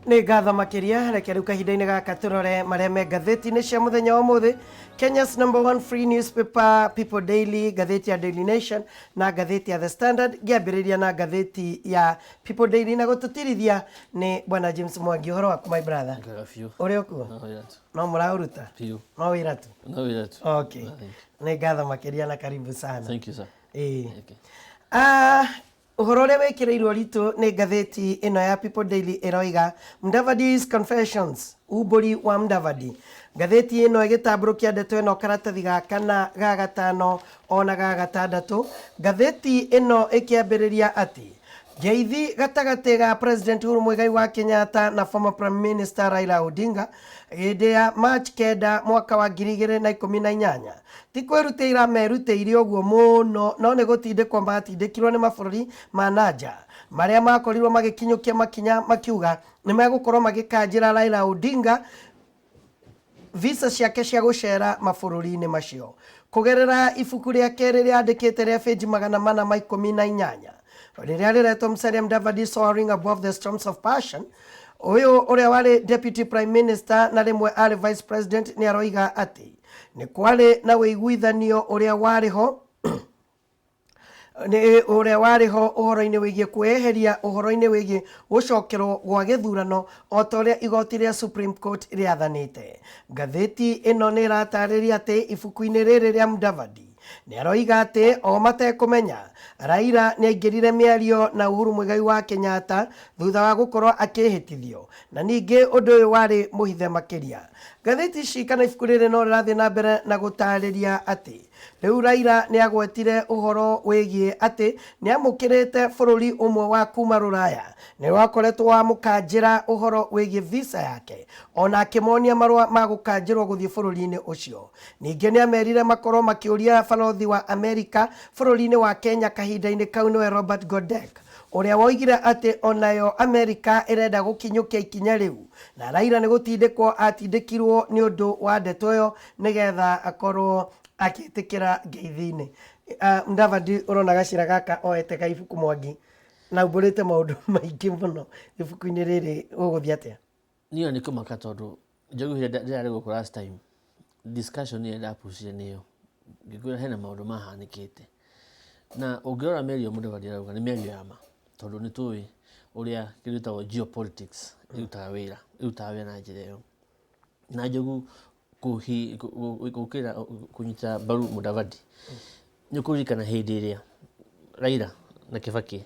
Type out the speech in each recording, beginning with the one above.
Nĩ ngatho makĩria. Reke rĩu kahinda-inĩ gaka tũrore marĩa me ngathĩti-inĩ cia mũthenya wa ũmũthĩ. Kenya's number one free newspaper, People Daily, ngathĩti ya Daily Nation na ngathĩti ya The Standard. Ngĩambĩrĩria na ngathĩti ya People Daily na gũtũtirithia nĩ Bwana James Mwangi. Ũhoro waku, my brother? Ngega biũ. Ũrĩ okuo? No wĩra tu. No mũraũruta? Biũ. No wĩra tu? No wĩra tu. Okay. Thank you. Nĩ ngatho makĩria na karibu sana. Thank you, sir. Ĩĩ. Okay. Ah, ũhoro ũrĩa wĩkĩrĩirwo ritũ nĩ ngathĩti ĩno ya People Daily ĩroiga Mudavadi's Confessions, umbũri wa Mudavadi. Ngathĩti ĩno ĩgĩtambũrũkia ndeto ĩno karatathi ga kana, ga gatano ona ga gatandatũ. Ngathĩti ĩno ĩkĩambĩrĩria atĩ ngeithi gatagatĩ ga President Uhuru Muigai wa Kenyatta na former Prime Minister Raila Odinga hĩndĩ ya March 9 mwaka wa 2018 Ti kwĩrutĩira merutĩire ũguo mũno, no nĩ gũtindĩkwo matindĩkirwo nĩ mabũrũri ma na nja marĩa makorirwo magĩkinyũkia makinya makiuga nĩ megũkorwo magĩkanjĩra Raila Odinga visa ciake cia gũcera mabũrũri-inĩ macio. Kũgerera ibuku rĩake rĩrĩa andĩkĩte rĩa bĩnji 418 rĩrĩa rĩretwo Musalia Mudavadi Soaring Above the Storms of Passion, ũyũ ũrĩa warĩ Deputy Prime Minister na rĩmwe arĩ Vice President nĩ aroiga atĩ Nĩ kwarĩ na ũiguithanio ũrĩa warĩ ho nĩ ũrĩa warĩ ho ũhoro-inĩ wĩgiĩ kwĩyeheria ũhoro-inĩ wĩgiĩ gũcokerwo gwa gĩthurano o ta ũrĩa igoti rĩa Supreme Court rĩathanĩte. Ngathĩti ĩno nĩ ĩratarĩria atĩ ibuku-inĩ rĩrĩ rĩa Mudavadi nĩ aroiga atĩ o matekũmenya Raila nĩ aingĩrire mĩario na Uhuru Muigai wa Kenyatta thutha wa gũkorwo akĩhĩtithio na ningĩ ũndũ ũyũ warĩ mũhithe makĩria. Ngathĩti ici kana ibuku rĩrĩ no rĩrathiĩ na mbere na gũtarĩria atĩ rĩu Raila nĩ agwetire ũhoro wĩgiĩ atĩ nĩ amũkĩrĩte bũrũri ũmwe wa kuma rũraya nĩ wakoretwo wamũkanjĩra ũhoro wĩgiĩ visa yake ona akĩmonia marũa ma gũkanjĩrwo gũthiĩ bũrũri-inĩ ũcio. Ningĩ nĩ amerire makorwo makĩũria balothi wa Amerika bũrũri-inĩ wa Kenya kahinda-inĩ kau nĩwe Robert Godek ũrĩa woigire atĩ onayo Amerika ĩrenda gũkinyũkia ikinya rĩu na Raila nĩ gũtindĩkwo atindĩkirwo nĩ ũndũ wa ndeto ĩyo nĩgetha akorwo akĩtĩkĩra ngeithi-inĩ. Mudavadi ũrona gacĩra gaka oete ga ibuku Mwangi na umbũrĩte maũndũ maingĩ mũno ibuku-inĩ rĩrĩ gũgũthiĩ atĩa? Niĩ ona nĩ kũmaka tondũ Njogu hĩndĩ ĩrĩa ndĩrarĩ gũkũ last time discussion ĩrĩa ndapucire nĩyo ngĩkwĩra hena maũndũ mahanĩkĩte na ũngĩrora mĩario Mudavadi arauga nĩ mĩario ya ma tondũ nĩ tũĩ ũrĩa kĩndũ gĩtagwo geopolitics ĩrutaga wĩra ĩrutaga wĩra na njĩra ĩyo na Njogu gũkĩra kũnyita mbaru Mudavadi nĩ ũkũririkana hĩndĩ ĩrĩa Raila na Kibaki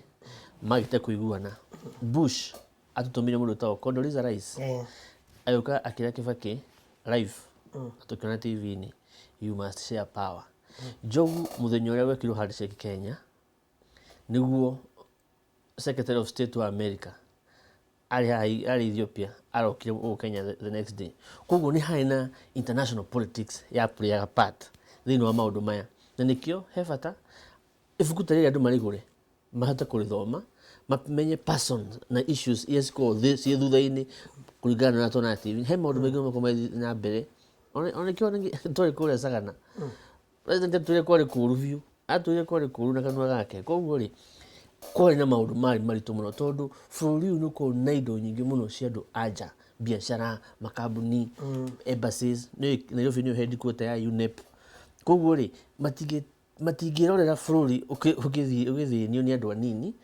magĩte kũiguana Bush atũtũmire mũndũ wĩtagwo Condoleezza Rice agĩũka akĩra Kibaki live tũkĩona TV-inĩ, "You must share power." Njogu mũthenya ũrĩa gwekirwo handshake Kenya nĩguo Secretary of State wa America arĩ haha arĩ Ethiopia arokire gũkũ Kenya the next day. Koguo nĩ harĩ na international politics ya playaga part thĩinĩ wa maũndũ maya na nĩkĩo he bata ibuku ta rĩrĩ andũ marĩgũre mahote kũrĩthoma mamenye persons na issues iria cikoragwo ciĩ thutha-inĩ kũringana na ũrĩa tuonaga TV. He maũndũ maingĩ makoragwo magĩthiĩ na mbere ona nĩkĩo twarĩ kũrĩa Sagana president atwĩrire kwarĩ kũru biũ, atwĩrire kwarĩ kũru na kanua gake. Koguo rĩ kwarĩ na maũndũ marĩ maritũ mũno tondũ bũrũri ũyũ nĩ ũkoragwo na indo nyingĩ mũno cia andũ a nja, biacara, makambuni, embassies, Nairobi nĩyo headquarter ya UNEP. Koguo rĩ matingĩrorera bũrũri ũgĩthĩnio nĩ andũ anini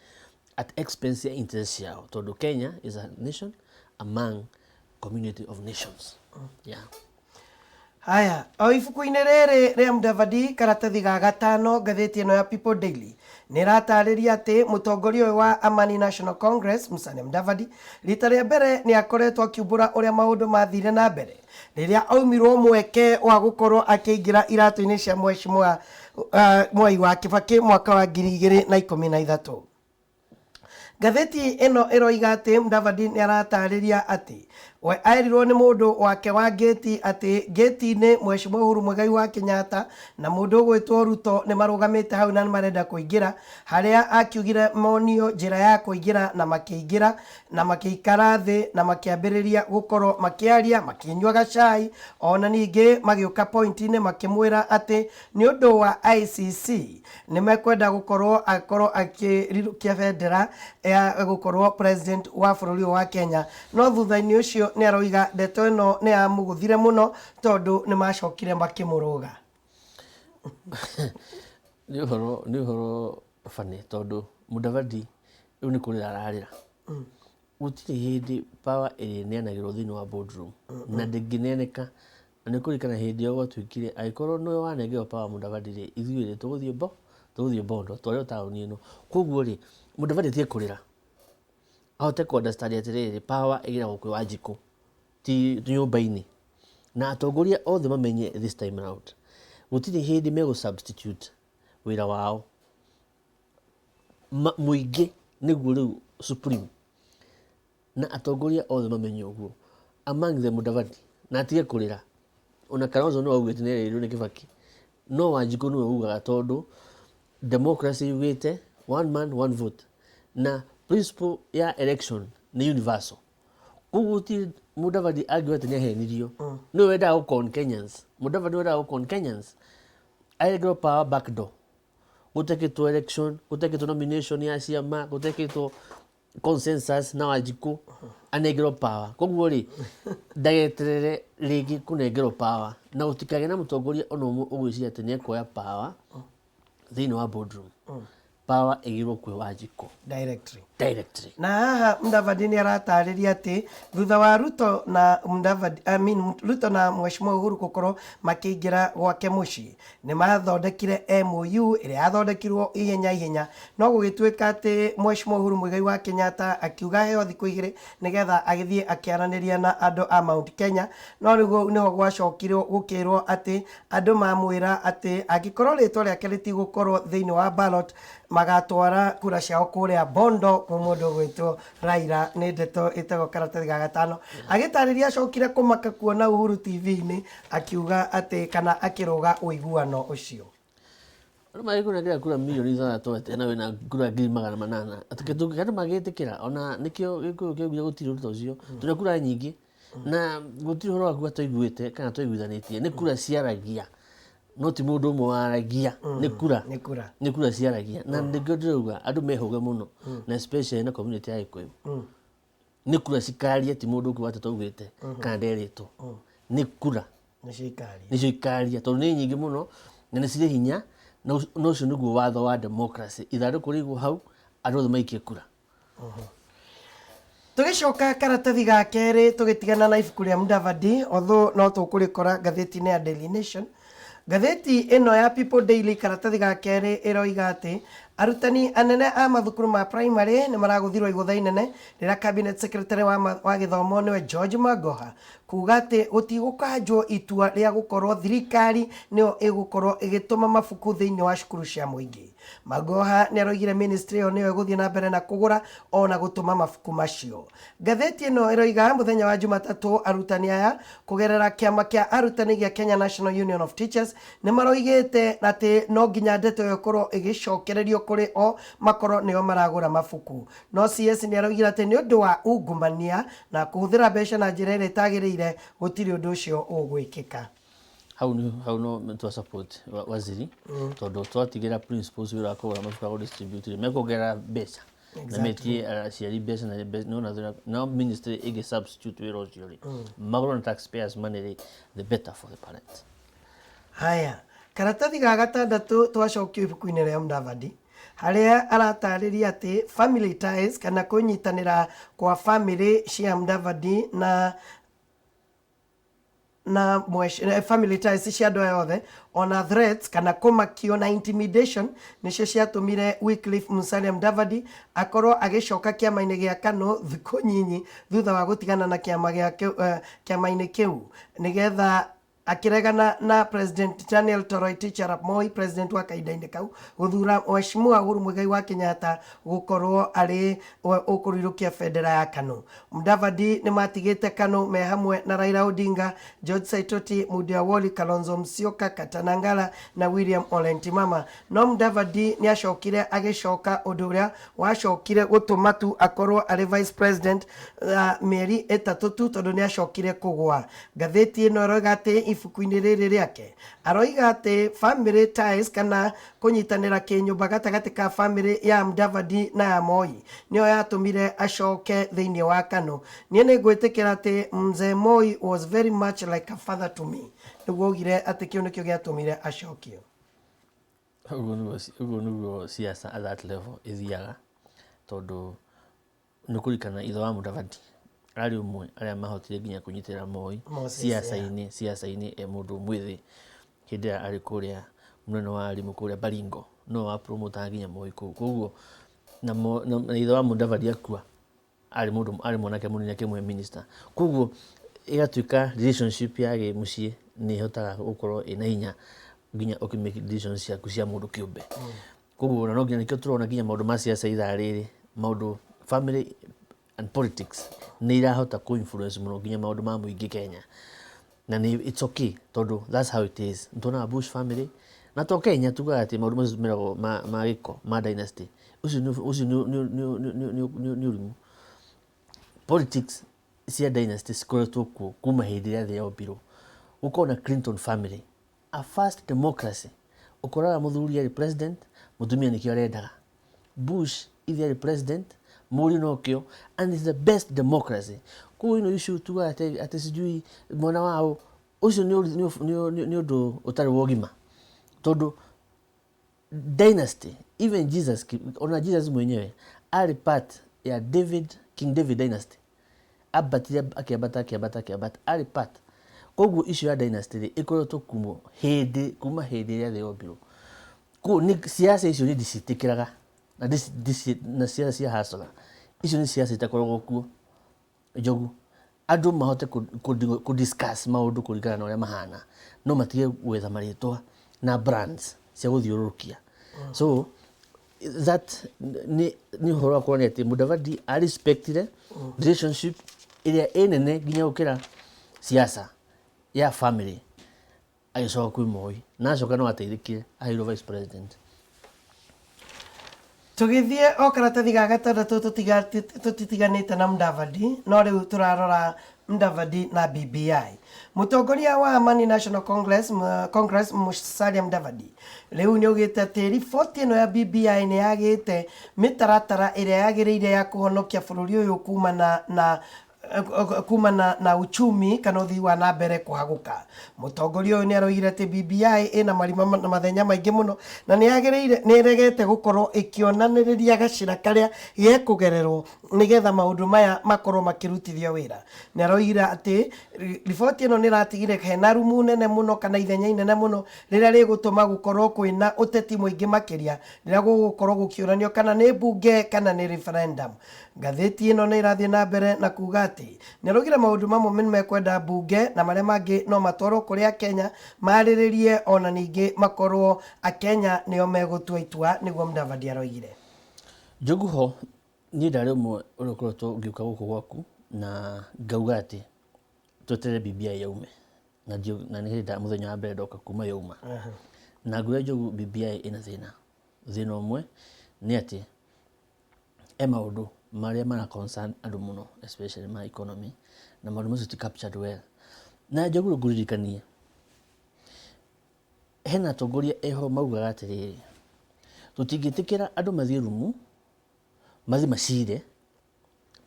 at expense ya interest ciao tondũ Kenya is a nation among community of nations. Yeah. Haya, o ibuku-inĩ rĩrĩ rĩa Mudavadi karatathi ga gatano ngathĩti ĩno ya People Daily nĩ ĩratarĩria atĩ mũtongoria ũyũ wa Amani National Congress Musalia Mudavadi rita rĩa mbere nĩ akoretwo akiumbũra ũrĩa maũndũ mathire na mbere rĩrĩa aumirwo mweke wa gũkorwo akĩingĩra iratũ-inĩ cia Mheshimiwa Mwai wa Kibaki mwaka wa 2013. Ngathĩti ĩno ĩroiga atĩ Mudavadi nĩ aratarĩria atĩ We erirwo nĩ mũndũ wake wa ngĩti atĩ ngĩti-inĩ Mheshimiwa Uhuru Muigai wa Kenyatta na mũndũ ũgwĩtwo Ruto nĩ marũgamĩte hau na nĩ marenda kũingĩra, harĩa akiugire monio njĩra ya kũingĩra na makĩingĩra na makĩikara thĩ na makĩambĩrĩria gũkorwo makĩaria makĩnyua gacai. Ona ningĩ magĩũka point-inĩ makĩmwĩra atĩ nĩ ũndũ wa ICC nĩ mekwenda gũkorwo akorwo akĩrirũkia bendera ya gũkorwo president wa bũrũri ũyũ wa Kenya. No thutha-inĩ ũcio nĩ aroiga ndeto ĩno nĩ yamũgũthire mũno tondũ nĩ macokire makĩmũrũga. Nĩ ũhoro bane tondũ Mudavadi rĩu nĩ kũrĩra ararĩra. Gũtirĩ hĩndĩ power ĩrĩneanagĩrwo thĩinĩ wa boardroom na ndĩngĩneneka, na nĩ kũririkana hĩndĩ ĩyo gwatuĩkire angĩkorwo nĩwe wanengerwo power Mudavadi rĩ, ithuĩ rĩ tũgũthiĩ Bondo twarĩo taũni ĩno. Koguo rĩ, Mudavadi atige kũrĩra, ahote kũ understand atĩrĩrĩ, power ĩgĩragwo kwĩ Wanjikũ, ti nyũmba-inĩ, na atongoria othe mamenye this time round gũtirĩ hĩndĩ megũ substitute wĩra wao. Mũingĩ nĩguo rĩu supreme, na atongoria othe mamenye ũguo, among them Mudavadi, na atige kũrĩra. Ona Kalonzo nĩwe augĩte nĩ erĩirwo nĩ Kibaki, no Wanjikũ nĩwe ugaga tondũ democracy yugĩte one man, one vote, na principle ya election nĩ universal. Koguo ti Mudavadi angiuga atĩ nĩ ahenirio, nĩwe wendaga gũ con Kenyans. Mudavadi wendaga gũ con Kenyans arengerwo power back door, gũtekĩtwo election, gũtekĩtwo nomination ya ciama, gũtekĩtwo consensus na Wanjikũ anengerwo power. Koguo rĩ, ndageterere rĩngĩ kũnengerwo power, na gũtikagĩe na mũtongoria ona ũmwe ũgwĩciria atĩ nĩ ekuoya power thĩinĩ wa boardroom. Power ĩgĩrwo kwĩ Wanjikũ directly. Directly. Na haha Mudavadi nĩ aratarĩria atĩ thutha wa Ruto na Mudavadi, I mean, Ruto na Mheshimiwa Uhuru gũkorwo makĩingĩra gwake mũciĩ, nĩ mathondekire MOU ĩrĩa yathondekirwo ihenya ihenya, no gũgĩtuĩka atĩ Mheshimiwa Uhuru Muigai wa Kenyatta akiuga heo thikũ 2 nĩgetha agĩthiĩ akĩaranĩria na andũ a Mount Kenya. No nĩguo nĩho gwacokirwo gũkĩrwo atĩ andũ mamwĩra atĩ angĩkorwo rĩtwa rĩake rĩtigũkorwo thĩinĩ wa ballot, magatwara kura ciao kũrĩa Bondo kwĩ mũndũ ũgwĩtwo Raila. Nĩ ndeto ĩtagwo karatathi ga gatano, agĩtarĩria acokire kũmaka kuona Uhuru TV-inĩ akiuga atĩ kana akĩrũga ũiguano ũcio. Andũ magĩkũnengera kura mirioni 6 atĩa na wĩna kura 800,000? Atĩ andũ magĩtĩkĩra ona nĩkĩo Gĩkũyũ kĩaugire gũtirĩ ũndũ ta ũcio, tũrĩ kura nyingĩ na gũtirĩ ũhoro wa kuga twaiguĩte kana twaiguithanĩtie. Nĩ kura ciaragia, no ti mũndũ ũmwe waragia, nĩ kura. Nĩ kura. Nĩ kura ciaragia, na nĩkĩo ndĩrauga andũ mehũge mũno, na especially na community ya Gĩkũyũ. Nĩ kura cikaria, ti mũndũ ũkuga atĩ twaugĩte kana nderĩtwo, nĩ kura. Nĩcio ikaria. Nĩcio ikaria tondũ nĩ nyingĩ mũno na nĩ cirĩ hinya, na ũcio nĩguo watho wa democracy. Ithandũkũ rĩigwo hau, andũ othe maikie kura. Tũgĩcoka karatathi ga kerĩ, tũgĩtigana na ibuku rĩa Mudavadi, although no tũkũrĩkora ngathĩti-inĩ ya Daily Nation. Ngathĩti ĩno ya People Daily karatathi ga kerĩ ĩroiga atĩ arutani anene a mathukuru ma primary nĩ maragũthirwo igũtha inene rĩrĩa cabinet secretary wa gĩthomo, nĩwe George Magoha, kuga atĩ gũtigũkanjwo itua rĩa gũkorwo thirikari nĩyo ĩgũkorwo ĩgĩtũma mabuku thĩinĩ wa cukuru cia mũingĩ. Magoha nĩ aroigire ministry ĩyo nĩyo ĩgũthiĩ na mbere na kũgũra ona gũtũma mabuku macio. Ngathĩti ĩno ĩroiga mũthenya wa Jumatatũ arutani aya kũgerera kĩama kĩa arutani gĩa Kenya National Union of Teachers nĩ maroigĩte atĩ no nginya ndeto ĩyo ĩkorwo ĩgĩcokererio kũrĩ o makorwo nĩo maragũra mabuku. No CS nĩ aroigire atĩ nĩ ũndũ wa ungumania na kũhũthĩra mbeca na njĩra ĩrĩa ĩtagĩrĩire, gũtirĩ ũndũ ũcio ũgwĩkĩka. Hau nĩ hau no twa support waziri, tondũ twatigĩra principals wĩra wa kũgũra mabuku ya gũdistribute rĩ, mekuongerera mbeca na metie aciari mbeca na nĩwona thĩna. No ministry ĩngĩ substitute wĩra ũcio rĩ, magũrwo na taxpayers money rĩ, the better for the parents. Haya, karatathi ga gatandatũ, twacokio ibuku-inĩ rĩa Mudavadi harĩa aratarĩria atĩ family ties kana kũnyitanĩra kwa family cia Mudavadi na family ties cia andũ aya othe, ona threats kana kũmakio na intimidation nĩcio ciatũmire Wycliffe Musalia Mudavadi akorwo agĩcoka kĩama-inĩ gĩa KANU thikũ nyinyi thutha wa gũtigana na kĩama gĩa kĩama-inĩ kĩu nĩgetha Akĩregana na President Daniel Toroitich arap Moi, president wa kahinda-inĩ kau, gũthura Mheshimiwa Uhuru Muigai wa Kenyatta gũkorwo arĩ we ũkũrirũkia bendera ya KANU. Mudavadi nĩ matigĩte KANU me hamwe na Raila Odinga, George Saitoti, Mundia Awoli, Kalonzo Musyoka, Katana Ngala na William Ole Ntimama. No Mudavadi nĩ acokire agĩcoka, ũndũ ũrĩa wacokire gũtũma tu akorwo arĩ vice president mĩeri 3 tu, tondũ nĩ acokire kũgwa. Ngathĩti ĩno ĩroiga atĩ ibuku-inĩ rĩrĩ rĩake aroiga atĩ family ties kana kũnyitanĩra kĩnyũmba gatagatĩ ka family ya Mudavadi na ya Moi nĩyo yatũmire acoke thĩinĩ wa KANU. Niĩ nĩ ngwĩtĩkĩra atĩ Mzee Moi was very much like a father to me. Nĩguo augire atĩ kĩu nĩkĩo gĩatũmire acokio. Ũguo nĩguo siasa at that level ĩthiaga, tondũ nĩ kũririkana ithe wa Mudavadi arĩ ũmwe arĩa mahotire nginya kũnyitĩrĩra Moi Moses, siasa-inĩ e mũndũ mwĩthĩ hĩndĩ ĩrĩa arĩ kũrĩa mũnene wa arimũ kũrĩa Baringo, no wa promotaga nginya Moi kũu. Koguo na ithe wa Mudavadi akua arĩ mũndũ arĩ mwanake mũnini akĩmũhe minister, koguo ĩgatuĩka relationship ya gĩmũciĩ nĩ ĩhotaga gũkorwo ĩna hinya nginya ũkĩ make decisions ciaku cia mũndũ kĩũmbe. Koguo ona no nginya nĩkĩo tũrona nginya maũndũ ma siasa ithaa rĩrĩ, maũndũ family and politics nĩ irahota kũ influence mũno nginya maũndũ ma mũingĩ Kenya, na nĩ it's okay tondũ that's how it is. Nĩtuonaga Bush family na to Kenya tugaga atĩ maũndũ macio meragwo ma gĩko ma dynasty, ũcio nĩ ũrimũ. Politics cia dynasty cikoretwo kuo kuma hĩndĩ ĩrĩa thĩ yombirwo. Gũkorwo na Clinton family, a first democracy, ũkoraga mũthuri arĩ president, mũtumia nĩkĩo arendaga. Bush ithe arĩ president, mũriũ nokĩo, and it's the best democracy. Koguo ĩno issue tugaga atĩ sijui mwana wao ũcio nĩ ũndũ ũtarĩ wa ũgima, tondũ dynasty, even Jesus, ona Jesus mwenyewe arĩ part ya David, King David dynasty, ambatire akĩambata akĩambata akĩambata, arĩ part. Koguo icio ya dynasty rĩ ĩkoretwo kumo hĩndĩ kuma hĩndĩ ĩrĩa thĩ yombirwo. Koguo nĩ siasa icio nĩ ndiciĩtĩkĩraga na siasa cia hacola icio nĩ siasa itakoragwo kuo. Njogu, andũ mahote kũ discuss maũndũ kũringana na ũrĩa mahana, no matige gwetha marĩtwa na brands cia gũthiũrũrũkia. So that nĩ ũhoro wa kuonania atĩ Mudavadi a respectire relationship ĩrĩa ĩ nene nginya gũkĩra siasa ya family, agĩcoka kwĩ Moi na acoka no ateithĩkire aheirwo vice president. Tũgĩthiĩ o karatathi ga gatandatũ, tũtitiganĩte na Mudavadi, no rĩu tũrarora Mudavadi na BBI. Mũtongoria wa Amani National Congress, Congress Musalia Mudavadi rĩu nĩ augĩte atĩ riboti ĩno ya BBI nĩ yagĩte mĩtaratara ĩrĩa yagĩrĩire ya kũhonokia bũrũri ũyũ kumana na uchumi kana ũthii wa na mbere kũhagũka. Mũtongoria ũyũ nĩ aroigire atĩ BBI ĩna marima na mathenya maingĩ mũno na nĩ yagĩrĩire nĩ ĩregete gũkorwo ĩkĩonanĩrĩria gacĩra karĩa gekũgererwo nĩgetha maũndũ maya makorwo makĩrutithio wĩra. Nĩ aroigire atĩ riboti ĩno nĩ ĩratigire hena rumu nene mũno kana ithenya inene mũno rĩrĩa rĩgũtũma gũkorwo kwĩna ũteti mũingĩ makĩria rĩrĩa gũgũkorwo gũkĩũranio kana nĩ mbunge kana nĩ referendum. Ngathĩti ĩno nĩ ĩrathiĩ na mbere na kuga atĩ nĩ araugire maũndũ mamwe nĩ mekwenda mbunge na marĩa mangĩ no matwarwo kũrĩ Akenya marĩrĩrie, ona ningĩ makorwo Akenya nĩo megũtua itua, nĩguo Mudavadi aroigire. Njogu, ho niĩ ndarĩ ũmwe ũrĩa ũkoretwo ngĩũka gũkũ gwaku na ngauga atĩ tweterere BBI yaume, na nĩ hĩndĩ mũthenya wa mbere ndoka kuma yauma na ngwĩra Njogu BBI ĩna thĩna. Thĩna ũmwe nĩ atĩ e maũndũ marĩa mara concern andũ mũno, especially ma economy, na maũndũ macio ti captured well. Na Njogu, ngũririkanie hena atongoria eho maugaga atĩrĩrĩ, tũtingĩtĩkĩra andũ mathiĩ rumu mathiĩ macire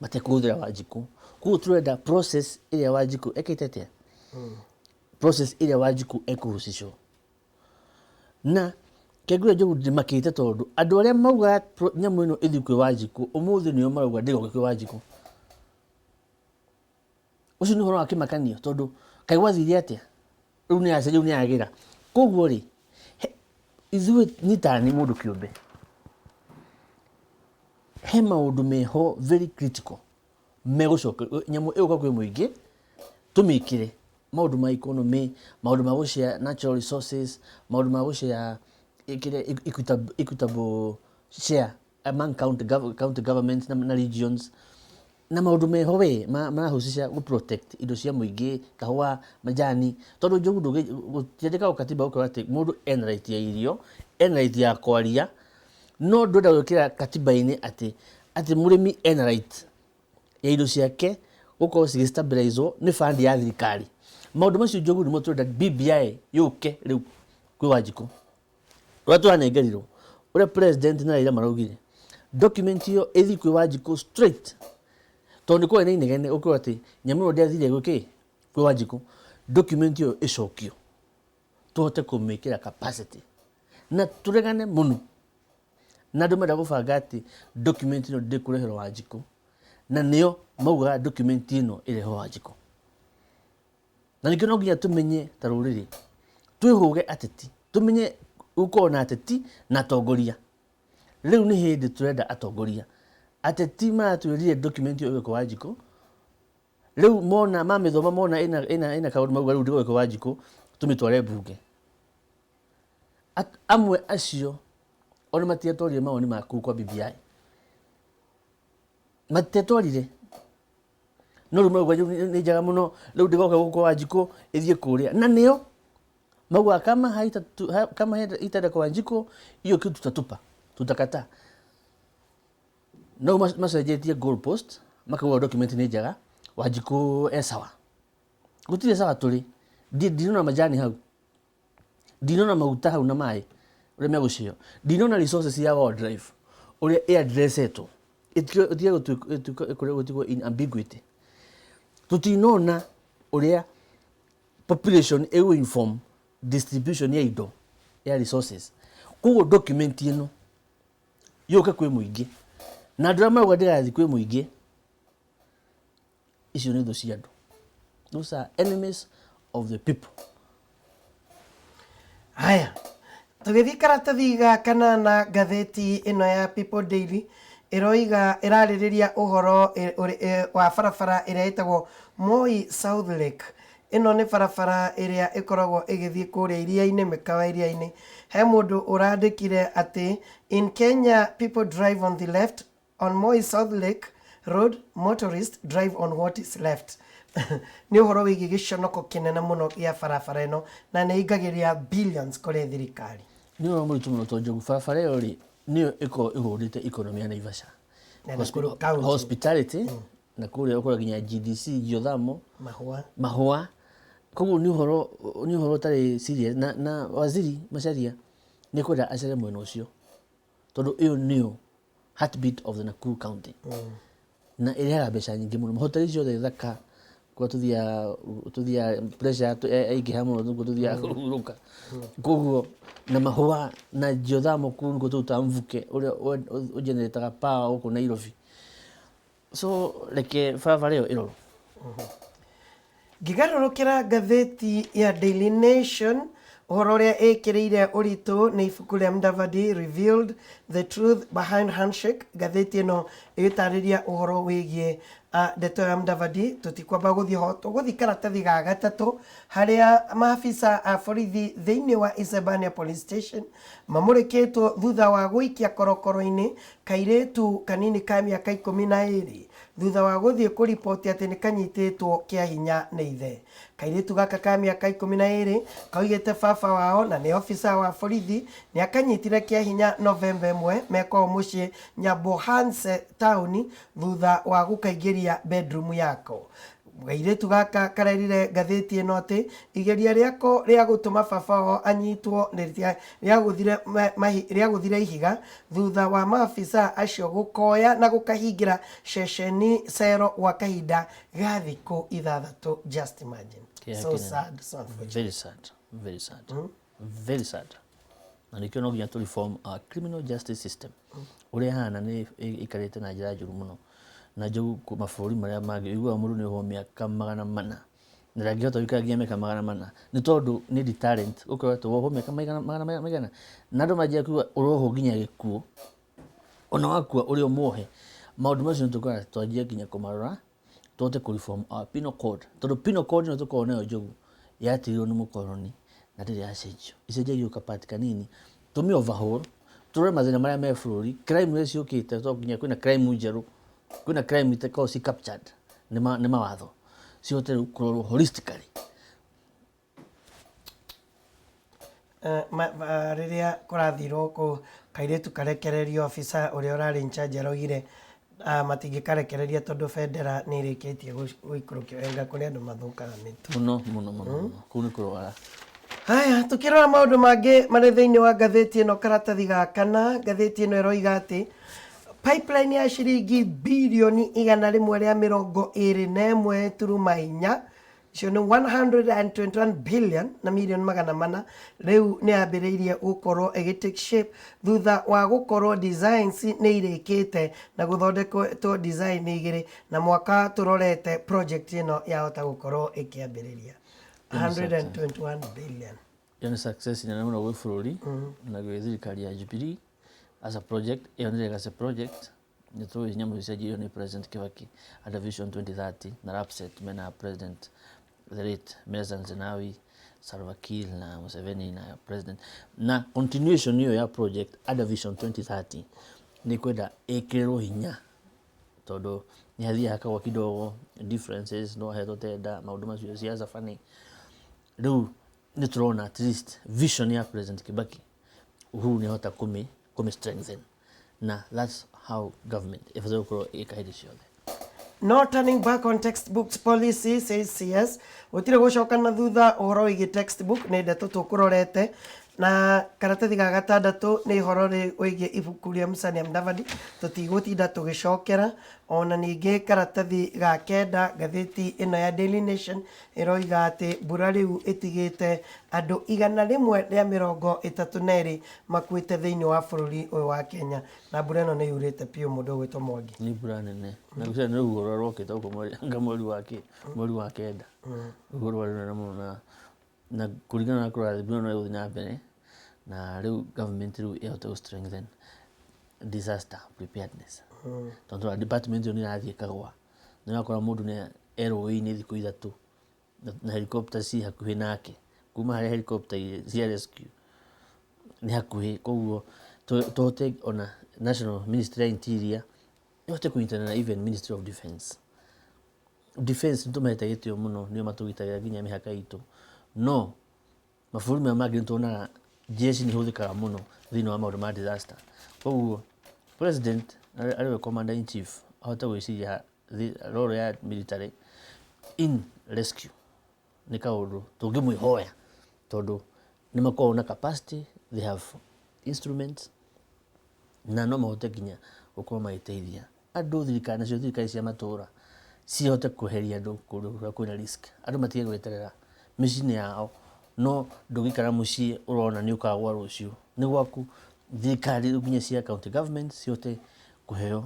matekũhũthĩra Wanjikũ. Koguo tũrenda process ĩrĩa Wanjikũ ekĩte atĩa, process ĩrĩa Wanjikũ ekũhusishwo na kengũrĩa. Njogu, ndĩmakĩte tondũ andũ arĩa maugaga nyamũ ĩno ĩthiĩ kwĩ Wanjikũ ũmũthĩ nĩo marauga ndĩgoke kwĩ Wanjikũ. Ũcio nĩ ũhoro wa kĩmakanio, tondũ kaĩ gwathire atĩa? Rĩu nĩ aca, rĩu nĩ agĩra. Koguo rĩ, ithuĩ nĩ tani mũndũ kĩũmbe, he maũndũ meho very critical megũcoka nyamũ ĩgũka kwĩ mũingĩ tũmĩkĩre. Maũndũ ma economy, maũndũ ma gũshare natural resources, maũndũ ma gũshare kĩrĩa equitable share among county governments na regions, na maũndũ meho we marahusisha gũ protect indo cia mũingĩ, kahũa, majani, tondũ Njogu gũtiandĩkagwo katiba gũkorwo atĩ mũndũ ena right ya irio, ena right ya kwaria, no ndwenda gwĩkĩra katiba-inĩ atĩ mũrĩmi ena right ya indo ciake gũkorwo cigĩstabilizwo nĩ fund ya thirikari. Maũndũ macio Njogu nĩmo tũrenda BBI yũke rĩu kwĩ Wanjikũ. Ũrĩa tũranengerirwo, ũrĩa president na Raila maraugire, document ĩyo ĩthiĩ kwĩ Wanjikũ straight, tondũ nĩ kwarĩ na inegene gũkorwo atĩ nyamũ ĩyo ndĩathire gwĩ kĩ kwĩ Wanjikũ. Document ĩyo ĩcokio tũhote kũmĩkĩra capacity na tũregane mũno na andũ marenda gũbanga atĩ document ĩno ndĩkũreherwo Wanjikũ, na nĩo maugaga document ĩno ĩrehwo Wanjikũ. Na ningĩ no nginya tũmenye ta rũrĩrĩ twĩhũge ateti, tũmenye gũkorwo na ateti na atongoria. Rĩu nĩ hĩndĩ tũrenda atongoria. Ateti maratwĩrire document ĩyo ĩgũka Wanjikũ, rĩu mona mamĩthoma mona ĩna kaũndũ mauga rĩu ndĩgũka Wanjikũ tũmĩtware mbunge. Amwe acio ona matiatwarire mawoni maku kwa BBI, matiatwarire, no rĩu marauga rĩu nĩ njega mũno, rĩu ndĩgoka gũkũ kwa Wanjikũ ĩthiĩ kũrĩa, na nĩo maugaga kama haitaenda kwa Wanjikũ hiyo kitu tutatupa, tutakataa. No macenjetie goal post makauga document nĩ njega, Wanjikũ e sawa. Gũtirĩ sawa tũrĩ, ndinona majani hau, ndinona maguta hau na maĩ ũrĩa megũcio, ndinona resources ya wildlife ũrĩa ĩ-addressetwo, ĩtige gũtigwo in ambiguity. Tũtinona ũrĩa population ĩgũ inform distribution ya indo ya resources. Koguo document ĩno yũke kwĩ mũingĩ, na andũ arĩa marauga ndĩrathiĩ kwĩ mũingĩ, icio nĩ thũ cia andũ. Those are enemies of the people. Haya, tũgĩthiĩ karatathi ga kanana, ngathĩti ĩno ya People Daily ĩroiga ĩrarĩrĩria ũhoro wa barabara ĩrĩa ĩtagwo Moi South Lake. Ĩno nĩ barabara ĩrĩa ĩkoragwo ĩgĩthiĩ kũrĩa iria-inĩ, mĩkawa iria-inĩ. He mũndũ ũrandĩkire atĩ in Kenya people drive on the left, on Moi South Lake Road motorists drive on what is left. Nĩ ũhoro wĩgiĩ gĩconoko kĩnene mũno gĩa barabara ĩno, na nĩ ĩingagĩria billions kũrĩ thirikari. Nĩ ũhoro mũritũ mũno, tondũ Njogu barabara ĩyo rĩ nĩyo ĩkoragwo ĩhũrĩte economy ya Naivasha. Na Nakuru County. Hospitality na kũrĩa ũkora nginya GDC, geothermal, mahũa, mahũa. Koguo nĩ ũhoro ũtarĩ serious, na waziri Macharia nĩ kwenda acere mwena ũcio, tondũ ĩyo nĩyo heartbeat of the Nakuru County na ĩrehaga mbeca nyingĩ mũno. Hoteli ciothe thaka kũrĩa tũthiaga pressure yaingĩha mũno nĩkuo tũthiaga kũhurũka. Koguo na mahũa na geothermal, kũu nĩkuo tũrutaga mvuke ũrĩa ũgenerataga power gũkũ Nairobi. So reke barabara ĩyo ĩrorwo. Ngĩgarũrũkĩra ngathĩti ya Daily Nation, ũhoro ũrĩa ĩkĩrĩire ũritũ nĩ ibuku rĩa Mudavadi revealed the truth behind handshake. Ngathĩti ĩno ĩgĩtarĩria ũhoro wĩgiĩ ndeto ya Mudavadi. Tũtikwamba gũthiĩ ho, tũgũthiĩ karatathi ga gatatũ harĩa maabisa a borithi thĩinĩ wa Isebania Police Station mamũrĩkĩtwo thutha wa gũikia korokoro-inĩ kairĩtu kanini ka mĩaka 12 thutha wa gũthiĩ kũriboti atĩ nĩ kanyitĩtwo kĩa hinya nĩ ithe. Kairĩtu gaka ka mĩaka 12 kaugĩte baba wao, na nĩ obisa wa borithi, nĩ akanyitire kĩa hinya Novemba 1 mekwao mũciĩ Nyabohanse taũni thutha wa gũkaingĩria bedroom yako. Kairĩtu gaka karerire ngathĩti ĩno atĩ igeria rĩako rĩa gũtũma baba wao anyitwo nĩ rĩagũthire ihiga thutha wa maabisa acio gũkoya na gũkahingĩra ceceni cero gwa kahinda ga thikũ 6. Just imagine. Kĩeha So kĩnene. sad, so unfortunate. Very sad, very sad, very sad. Na nĩkĩo no nginya tũ reform our criminal justice system. Ũrĩa ĩhana nĩ ĩikarĩte na njĩra njũru mũno. Na njogu mabũrũri marĩa mangĩ ũiguaga mũndũ nĩ ohwo mĩaka 400 na ndangĩhota gũikara nginya mĩaka 400, nĩ tondũ nĩ deterrent gũkorwo atĩ wohwo mĩaka magana maigana na andũ manjia kuga ũrohwo nginya gĩkuũ, ona wakua ũrĩ o muohe. Maũndũ macio nĩ tũkorwo twanjia nginya kũmarora tũhote kũ reform our penal code, tondũ penal code ĩno tũkoragwo nayo, Njogu, Yatigirwo nĩ mũkoroni na ndĩrĩ yacenjio. Ĩcenjagio ka part kanini. Tũmĩ overhaul, tũrore mathĩna marĩa me bũrũri, crime iria ciũkĩte tondũ nginya kwĩna crime njerũ, kwĩna crime itakoragwo ci captured nĩ mawatho, cihote rĩu kũrorwo holistically. Rĩrĩa kũrathirwo kũ kairĩtu karekererio, officer ũrĩa ũrarĩ in charge araugire matingĩkarekereria tondũ bendera nĩ ĩrĩkĩtie gũikũrũkio. Enga kũrĩ andũ mathũkaga mĩtwe. Mũno mũno mũno mũno. Kũu nĩ kũrwara. Haya, tukĩrora maũndũ mangĩ marĩ thĩinĩ wa ngathĩti ĩno, karatathi ga kana, ngathĩti ĩno ĩroiga atĩ pipeline ya ciringi birioni 121.4, icio nĩ 121 billion na mirioni 400, rĩu nĩ yambĩrĩirie gũkorwo ĩgĩ take shape thutha wa gũkorwo designs nĩ irĩkĩte na gũthondekwo design igĩrĩ, na mwaka tũrorete project ĩno yahota gũkorwo ĩkĩambĩrĩria. 121 billion. Ĩyo nĩ success nene mũno gwĩ bũrũri na gwĩ thirikari ya Jubilee as a project. Ĩyo nĩ legacy project. Nĩ tũĩ nyamũ icio cianjirio nĩ President Kibaki under Vision 2030 na LAPSSET mena President the late Meles Zenawi, Salva Kiir na Museveni na President, na continuation ĩyo ya project under Vision 2030 nĩ kwenda ĩkĩrĩrwo hinya, tondũ nĩ hathiaga hakagwa kidogo differences, no ahetwo tenda maũndũ macio siasa bani. Rĩu nĩ tũrona at least vision ya President Kibaki, Uhuru nĩ ahota kũmĩ strengthen, na that's how government ĩbataire gũkorwo ĩgĩka hĩndĩ ciothe. No turning back on textbooks policy, says CS. Gũtirĩ gũcoka na thutha ũhoro wĩgiĩ textbook, nĩ ndeto tũkũrorete. Na karatathi ga gatandatũ nĩ ũhoro wĩgiĩ ibuku rĩa Musalia Mudavadi, tũtigũtinda tũgĩcokera. Ona ningĩ karatathi ga kenda, ngathĩti ĩno ya Daily Nation ĩroiga atĩ mbura rĩu ĩtigĩte andũ 132 makuĩte thĩinĩ wa bũrũri ũyũ wa Kenya, na mbura ĩno nĩ yurĩte biũ, mũndũ ũgwĩtwo Mwangi. Nĩ mbura nene, na gũcira nĩ rũhuho rũrĩa rwokĩte gũkũ anga mweri wa kenda, rũhuho rwarĩ rũnene mũno, na kũringana na kũrathiĩ, mbura ĩno ĩgũthiĩ na mbere, na rĩu government rĩu ĩhote gũ strengthen disaster preparedness, tondũ department ĩyo nĩ ĩrathiĩ ĩkagwa. Nĩ ũrakora mũndũ nĩ e rũĩ-inĩ thikũ 3 na helicopter ci hakuhĩ nake, kuma harĩa helicopter cia rescue nĩ hakuhĩ. Koguo tũhote ona National Ministry ya Interior ĩhote kũnyitana na even Ministry of Defence. Defence nĩ tũmahete gĩtĩo mũno, nĩo matũgitagĩra nginya mĩhaka itũ, no mabũrũri maya mangĩ nĩ tuonaga jeshi nĩ ihũthĩkaga mũno thĩinĩ wa maũndũ ma disaster. Koguo President arĩ we commander in chief ahote gwĩciria role ya military in rescue nĩ kaũndũ tũngĩmwĩhoya, tondũ nĩ makoragwo na capacity, they have instruments, na no mahote nginya gũkorwo magĩteithia andũ. Thirikari nacio, thirikari cia matũra cihote kweheria andũ kũndũ kũrĩa kwĩna risk, andũ matige gweterera mĩciĩ-inĩ yao. No ndũngĩikara mũciĩ ũrona nĩ ũkagwa rũciũ nĩ gwaku. Thirikari rĩu nginya cia county government cihote kũheo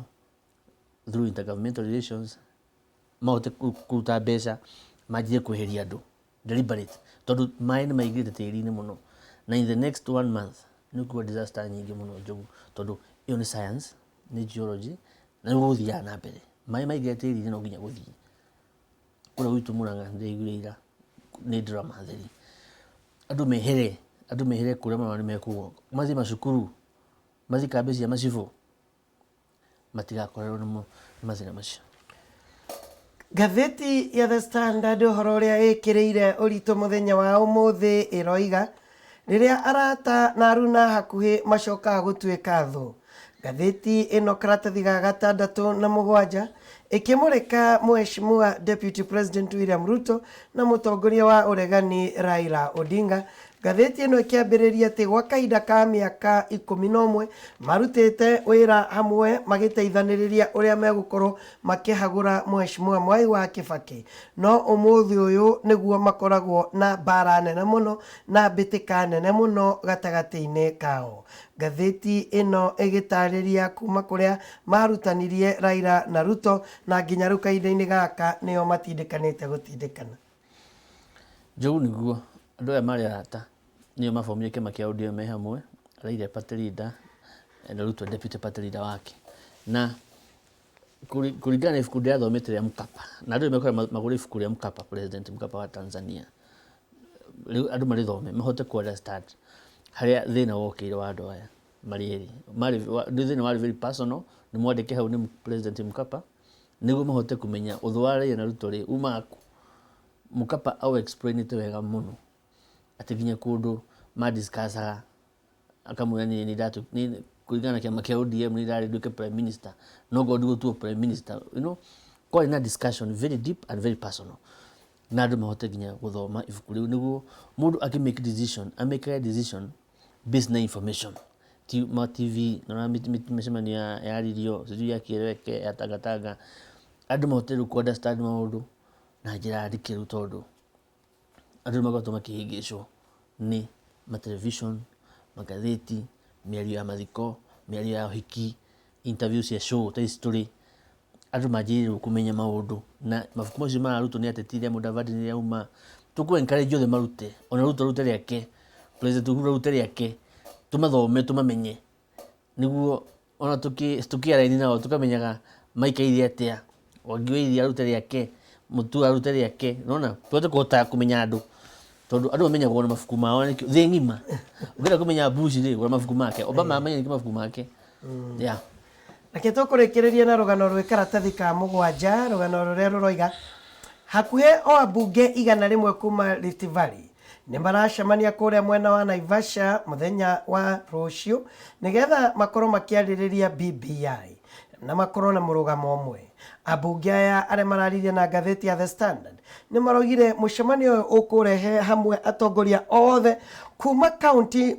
through intergovernmental relations, mahote kũruta mbeca manjie kweheria andũ deliberate, tondũ maĩ nĩ maingĩrĩte tĩri-inĩ mũno, na in the next one month nĩ ũkuona disaster nyingĩ mũno njogu, tondũ ĩyo nĩ science, nĩ geology, na nĩ gũgũthiaga na mbere. Maĩ maingĩra tĩri-inĩ no nginya gũthiĩ kũrĩa gwitũ Mũrang'a. Ndĩraiguire ira nĩ drama theri. Andũ mehere kũrĩa marona nĩ mekũgwa, mathiĩ macukuru, mathiĩ kambĩ cia macibũ, matigakorerwo nĩ mathĩna macio. Ngathĩti ya The Standard, ũhoro ũrĩa ĩkĩrĩire ũritũ mũthenya wa ũmũthĩ, ĩroiga rĩrĩa arata na aruna hakuhĩ macokaga gũtuĩka thũ. Ngathĩti ĩno karatathi ga gatandatũ na mũgwanja ĩkĩmũrĩka Mheshimiwa Deputy President William Ruto na mũtongoria wa ũregani Raila Odinga. Ngathĩti ĩno ĩkĩambĩrĩria atĩ gwa kahinda ka mĩaka 11 marutĩte wĩra hamwe magĩteithanĩrĩria ũrĩa megũkorwo makĩhagũra Mheshimiwa Mwai wa Kibaki, no ũmũthĩ ũyũ nĩguo makoragwo na mbara nene mũno na mbĩtĩka nene mũno gatagatĩ-inĩ kao. Ngathĩti ĩno ĩgĩtarĩria kuma kũrĩa marutanirie Raila na Ruto na nginya rĩu kahinda-inĩ gaka nĩo matindĩkanĩte gũtindĩkana. Njogu, nĩguo andũ aya marĩ arata, nĩo mabomire kĩama kĩa ODM me hamwe, Raila party leader na Ruto deputy party leader wake, na kũringana na ibuku ndĩrathomete rĩa Mkapa, na andũ nĩmekwenda magũre ibuku rĩa Mkapa, President Mkapa wa Tanzania. Rĩu andũ marĩthome mahote ku understand harĩa thĩna wokĩire wa andũ aya marĩ erĩ. Marĩ nĩ thĩna warĩ very personal, nĩ mwandĩke hau nĩ President Mkapa, nĩguo mahote kũmenya ũthũ wa Raila na Ruto rĩ umaga kũ. Mkapa au explain wega mũno atĩ nginya kũndũ ma discuss-aga akamwĩra niĩ nĩ ndatu nĩ kũringana na kĩama kĩa ODM nĩ ndarĩ nduĩke prime minister no ngorwo ndigũtuo prime minister, kwarĩ na discussion very deep and very personal, na andũ mahote nginya gũthoma ibuku rĩu nĩguo mũndũ akĩ make decision, amake decision based na information, ti ma TV na mĩcemanio yaririo sijui ya Kieleweke ya Tangatanga. Andũ mahote rĩu kũ understand maũndũ na njĩra ndikĩru, tondũ andũ nĩ makoretwo makĩhĩngĩcwo nĩ ma television, magathĩti, mĩario ya mathiko, mĩario ya ũhiki, interview cia show ta ici tũrĩ. Andũ manjĩrĩire kũmenya maũndũ na mabuku macio mararutwo nĩ ateti rĩa Mudavadi rĩrĩa auma. Tũkũ encourage othe marute, ona Ruto arute rĩake, President Uhuru arute rĩake, tũmathome, tũmamenye, nĩguo ona tũkĩaraini nao tũkamenyaga maikaire atĩa. Mwangi wa Iria arute rĩake, Mutua arute rĩake, nona tũhote kũhota kũmenya andũ, tondũ andũ mamenyagwo na mabuku mao na nĩkĩo thĩ ng'ima. Ũngĩenda kũmenya Bush rĩ, gũra mabuku make, Obama amenye nĩkĩo mabuku make, yeah. Reke tũkũrĩkĩrĩrie na rũgano rwĩ karatathi ka mũgwanja, rũgano rũrĩa rũroiga hakuhĩ o ambunge 100 kuma Rift Valley nĩ maracemania kũrĩa mwena wa Naivasha mũthenya wa rũciũ nĩgetha makorwo makĩarĩrĩria BBI na makorwo na mũrũgamo ũmwe. Ambunge aya arĩa mararirie na ngathĩti ya The Standard nĩ maroigire mũcemanio ũyũ ũkũrehe hamwe atongoria othe kuma kaunti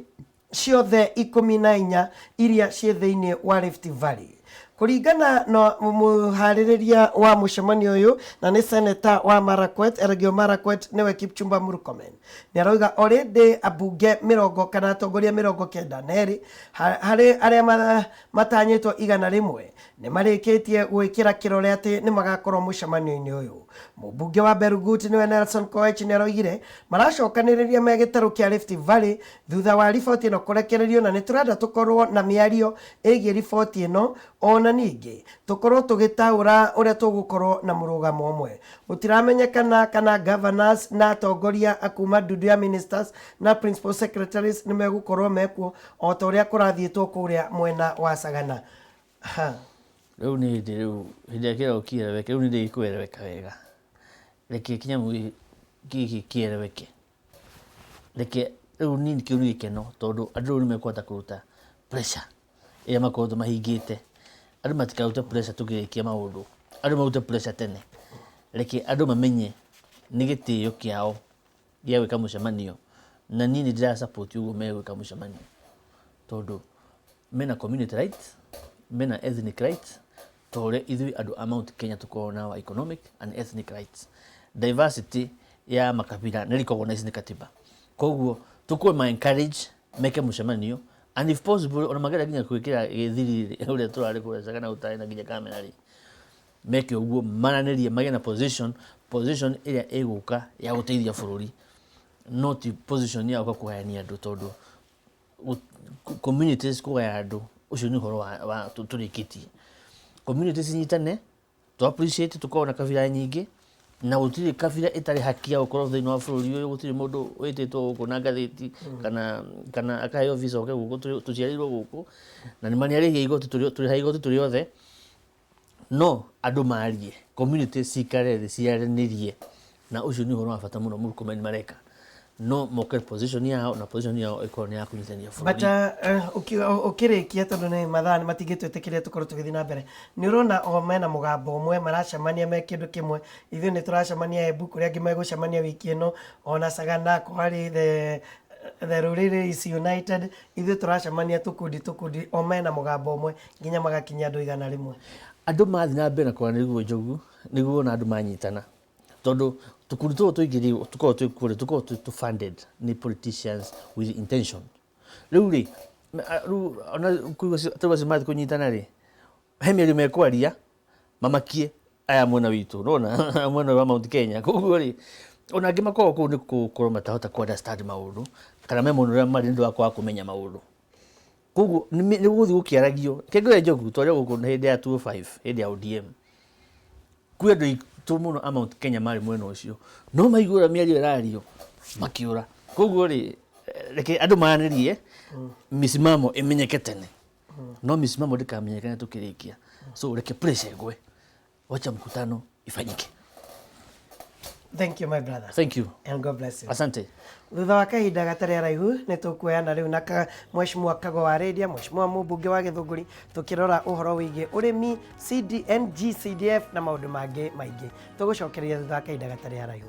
ciothe 14 iria ciĩ thĩinĩ wa Rift Valley. Kũringana na mũharĩrĩria wa mũcemanio ũyũ na nĩ seneta wa Marakwet, Elgeyo Marakwet, nĩwe Kipchumba Murkomen, nĩ aroiga already ambunge mĩrongo kana atongoria 92 harĩ arĩa matanyĩtwo 100 nĩ marĩkĩtie gwĩkĩra kĩrore atĩ nĩ magakorwo mũcemanio-inĩ ũyũ. Mũmbunge wa Belgut nĩwe Nelson Koech nĩ aroigire maracokanĩrĩria me gĩtarũ kĩa Rift Valley thutha wa riboti ĩno kũrekererio, na nĩ tũrenda tũkorwo na mĩario ĩgiĩ riboti ĩno, ona ningĩ tũkorwo tũgĩtaũra ũrĩa tũgũkorwo na mũrũgamo ũmwe. Gũtiramenyekana kana governors na atongoria kuma ndundu ya ministers na principal secretaries nĩ megũkorwo mekuo o ta ũrĩa kũrathiĩtwo kũrĩa mwena wa Sagana. Ha. Rĩu nĩ hĩndĩ, rĩu hĩndĩ ĩrĩa kĩrĩa kĩereweke, rĩu nĩ ndĩkũereweka wega. Reke kĩnyamũ gĩkĩ kĩereweke. Reke rĩu niĩ kĩu nĩ gĩkeno, tondũ andũ rĩu nĩ mekũhota kũruta pressure ĩrĩa makoretwo mahingĩte. Andũ matikarute pressure tũkĩrĩkia maũndũ, andũ marute pressure tene. Reke andũ mamenye nĩ gĩtĩo kĩao gĩa gwĩka mũcemanio, na niĩ nĩ ndĩra support ũguo megwĩka mũcemanio, tondũ mena community rights, mena ethnic rights, ta ũrĩa ithuĩ andũ a Mount Kenya tũkoragwo na our economic and ethnic rights. Diversity ya makabila nĩ recognize nĩ katiba, koguo tũkũma encourage meke mũcemanio, and if possible ona mangĩenda nginya gwĩkĩra gĩthiri ũrĩa tũrarĩ kũrĩa Sagana gũtarĩ na nginya kamera rĩ, meke ũguo, maranĩrie, magĩe na position ĩrĩa ĩgũka ya gũteithia bũrũri, no ti position ya gũka kũgayania andũ, tondũ communities kũgaya andũ ũcio nĩ ũhoro wa tũrĩkĩtie. Communities nyitane, tũ appreciate tũkorwo na kabira nyingĩ, na gũtirĩ kabira ĩtarĩ haki ya gũkorwo thĩinĩ wa bũrũri ũyũ. Gũtirĩ mũndũ wĩtĩtwo gũkũ na ngathĩti kana akaheo visa oke gũkũ. Tũciarĩirwo gũkũ na nĩ marĩarĩhia igoti, tũrĩha igoti tũrĩ othe. No andũ marie, community cikare thĩ ciaranĩrie, na ũcio nĩ ũhoro wa bata mũno Murkomen mareka. No moke position yao, na position yao ĩkorwo nĩ ya kũnyitithania bũrũri. But ũkĩrĩkia, tondũ nĩ mathaa nĩ matingĩtwĩtĩkĩria tũkorwo tũgĩthiĩ na mbere, nĩ ũrona o mena mũgambo ũmwe, maracemania me kĩndũ kĩmwe. Ithuĩ nĩ tũracemania Embu, kũrĩa angĩ megũcemania wiki ĩno, ona Sagana kwarĩ the rũrĩrĩ is united. Ithuĩ tũracemania tũkundi tũkundi, o mena mũgambo ũmwe nginya magakinyia andũ 100. Andũ mathiĩ na mbere na kwaranĩria njogu, nĩguo ona andũ manyitana, tondũ tũkundi tũtũ tũingĩ rĩ, tũkoragwo twĩ kuo rĩ, tũkoragwo twĩ funded nĩ politicians with intention. Rĩu rĩ, rĩu ona kũigua tondũ acio mathiĩ kũnyitana rĩ, he mĩario mekwaria mamakie aya mwena witũ, nona mwena wa Mount Kenya. Koguo rĩ, ona angĩ makoragwo kũu nĩ gũkorwo matahota ku understand maũndũ, kana me mwena ũrĩa marĩ nĩ ũndũ wa kwaga kũmenya maũndũ. Koguo nĩ gũgũthiĩ gũkĩaragio. Kĩngĩre njogu twarĩ gũkũ hĩndĩ ya 205, hĩndĩ ya ODM, kwĩ andũ aitũ mũno a Mount Kenya marĩ mwena ũcio, no maigua ũrĩa mĩario ĩrario. Makiũra. Koguo rĩ, reke andũ maranĩrie, mĩsimamo ĩmenyeke tene, no mĩsimamo ndĩkamenyekane tũkĩrĩkia. So reke pressure ĩgwe, wacha mkutano ifanyike. Thank you, my brother. Thank you. And God bless you. Asante. Thutha wa kahinda gatarĩ araihu nĩ tũkuoyana rĩu na Mheshimiwa Kago wa Rĩndia, Mheshimiwa mũmbunge wa Gĩthũngũri, tũkĩrora ũhoro wĩgiĩ ũrĩmi, CD, NGCDF na maũndũ mangĩ maingĩ. Tũgũcokereria thutha wa kahinda gatarĩ araihu.